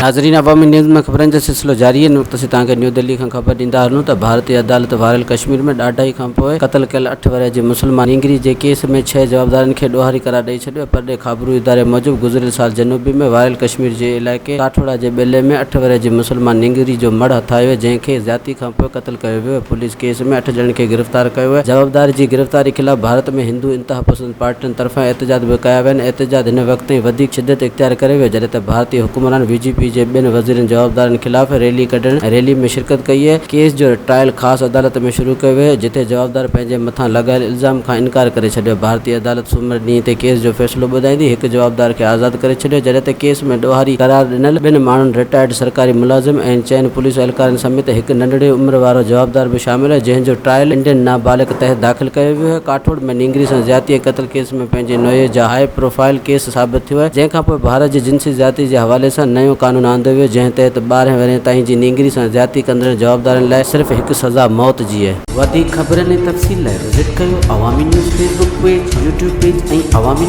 ناظرين عوامي نيوز ۾ خبرن جو سلسلو جاري آهي. هن وقت اسين توهان کي نيو دهلي کان خبر ڏيندا هلون ته ڀارتي عدالت واريل ڪشمير ۾ ڏاڍائي کانپوء قتل ڪيل اٺ ورهيه جي مسلمان نينگري جي ڪيس ۾ ڇهه جوابدارن کي ڏوهاري قرار ڏئي ڇڏيو آهي. پرڏيهه خابرو اداري موجب گذريل سال جنوبي ۾ واريل ڪشمير جي علائقي ڪاٺوڙا جي ٻيلي ۾ اٺ ورهيه جي مسلمان نينگري جو مڙهه هٿ آيو جنهن کي زيادتي کانپوء قتل ڪيو ويو آهي. پوليس ڪيس ۾ اٺ ڄڻن کي گرفتار ڪيو آهي. جوابدار جي گرفتاري خلاف ڀارت ۾ هندو انتهاپسند پارٽين طرفان احتجاج به ڪيا ويا آهن، احتجاج هن وقت تائين وڌيڪ شدت اختيار ڪري ويو جڏهن ته ڀارتي حڪمران بي جي پي جي ٻين وزيرن جوابدارن خلاف ريلي ڪڍڻ ۽ ريلي ۾ شرڪت ڪئي آهي، ڪيس جو ٽرائل خاص عدالت ۾ شروع ڪيو ويو جتي جوابدار پنهنجي مٿان لڳايل الزام کان انڪار ڪري ڇڏيو، ڀارتي عدالت سومر ڏينهن تي ڪيس جو فيصلو ٻڌائيندي هڪ جوابدار کي آزاد ڪري ڇڏيو جڏهن ته ڪيس ۾ ڏوهاري قرار ڏنل ٻن ماڻهن رٽائرڊ سرڪاري ملازم ۽ چئن پوليس اهلڪارن سميت هڪ ننڍڙي عمر وارو جوابدار به شامل آهي جنهن جو ٽرائل انڊين نابالغ تحت داخل ڪيو ويو آهي. ڪاٺوڙ ۾ نينگري سان زيادتي ۽ قتل ڪيس ۾ پنهنجي نوعيت جا هاء پروفائل ڪيس ثابت ٿيو آهي جنهن کانپوء ڀارت جي جنسي زيادتي جي حوالي سان نيون قانون آندو ويو جنهن تحت 12 ورهين تائين جي نينگري سان زيادتي ڪندڙ جوابدارن لاء صرف هڪ سزا موت جي آهي. وڌيڪ خبرن ۽ تفصيل لاء وزٽ ڪيو Awami news Facebook page, YouTube page ۽ Awami.